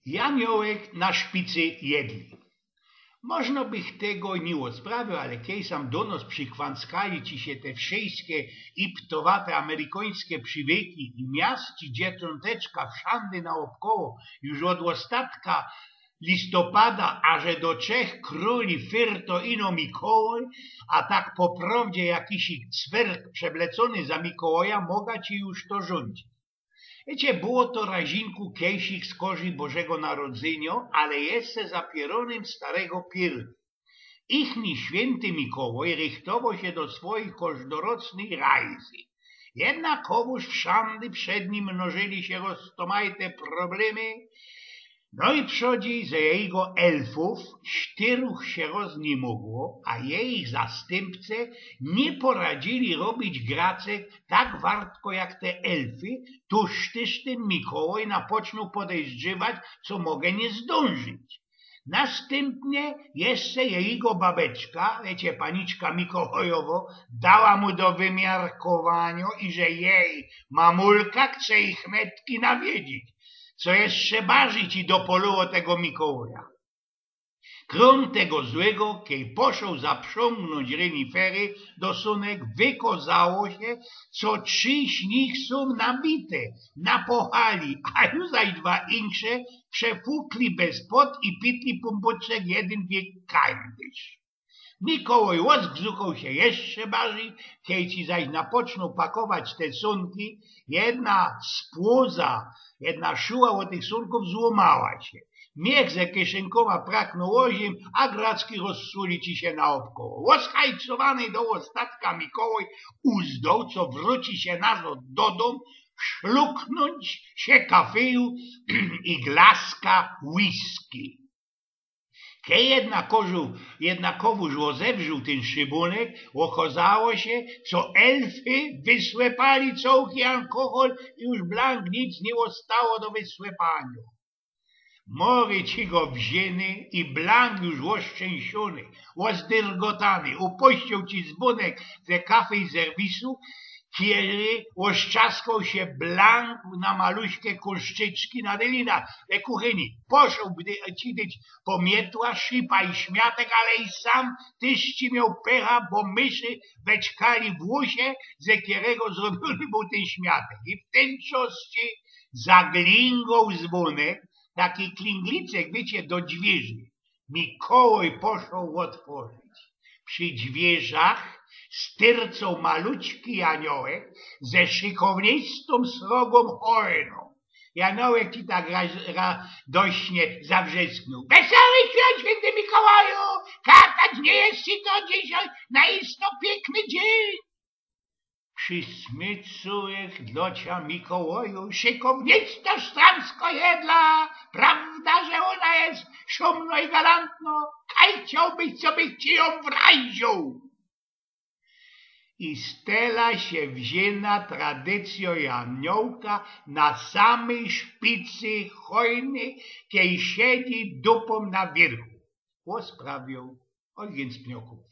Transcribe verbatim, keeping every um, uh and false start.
Janiołek na szpicy jedli. Możno bych tego niy ôdprawiōł, ale kej sam do nos przikwanckali ci sie te wszyjske iptowate amerykańske prziwyki i miast ci dziecząteczka wszandy naôbkoło, już ôd ôstatka listopada, a że do trzech krōli fyrto ino Mikołaj, a tak po prowdzie jakisik cwerg przeblecōny za Mikołaja moga ci już to żōndzić. Wiycie, było to razinku kejsik z korzi Bożego Narodzynio, ale jeszcze za pierōnym starego pierōnu. Ichni świynty Mikołaj rychtowoł sie do swojij kożdorocnyj rajzy. Jednakowōż wszandy przed nim mnożyli sie roztomajte problemy, no i przodzi, że jego elfōw sztyruch sie roz niy mogło, a jejich zastympce niy poradzili robić gracek tak wartko jak te elfy, tōż tyż tyn Mikołaj napocznoł podezdrzywać, co moga niy zdōnżyć. Nastympnie jeszcze jego babeczka, wiycie, paniczka Mikołajowo, dała mu do wymiarkowanio, iże jej mamulka chce ich metki nawiedzić, co jeszcze bardzij ci dopoloło tego Mikołaja. Krōm tego złego, kej poszoł zaprziōngnōńć renifery do sōnek, wykozało sie, co trzi z nich sōm nabite, napochali, a już zaś dwa inksze przepukli bez pod i pitli pōnbōczek jedyn wiek kajdysz. Mikołaj ôzgrzuchoł sie jeszcze bardzij, kej ci zaś napocznōł pakować te sōnki, jedna spłuza, jedna szuła ôd tych sōnkōw złōmała sie. Miech ze kieszynkowa praknōł ô ziymiã, a gracki rozsuli ci sie naôbkoło. Ôzhajcowany do ôstatka Mikołaj uzdoł, co wrōci sie nazod do dōm, szluknōńć sie kafyju i glaska whisky. Kej jednakowoż, jednakowōż ôzewrził tyn szybōnek, ôkozało sie, co elfy wysłepali cołki alkohol i już blank nic niy ôstało do wysłepaniŏ. Mory ci go wziyny i blank już ôszczynszōny, ôzdyrgotany, upōściōł ci zbōnek ze kafe i serwisu, kej ôszczaskoł sie blank na maluśke kōnszczyczki na dylinach we kuchyni. Poszoł bdy-, ci dyć po mietła, szipa i śmiatek, ale i sam tyż ci mioł pecha, bo myszy weczkali w łusie, ze kerego zrobiōny bōł tyn śmiatek. I w tyn czas ci zaglingōł zbōnek, taki klinglicek, wiycie, do dźwiyrzy. Mikołaj poszoł ôtworzić. Przi dźwiyrzach styrcoł malućki Janiołek ze szykownistōm srogōm choinōm. Janiołek ci tak ra-, radośnie zawrzesknōł: „Wesołych świōnt, świynty Mikołaju! Kartać niy jest ci to dzisiej, na isto piykny dziyń!” „Przismycōł ech dlō cia, Mikołaju, szykownisto sztramsko jedla, prawda, że ôna jest szōmno i galantno? Kaj chciołbych, co bych ci jōm wrajziōł?” I stela sie wziyna tradycyjŏ Janiołka na samyj szpicy choiny, kej siedzi dupōm na wiyrchu. Ôsprawiōł Ojgyn Spniokōw.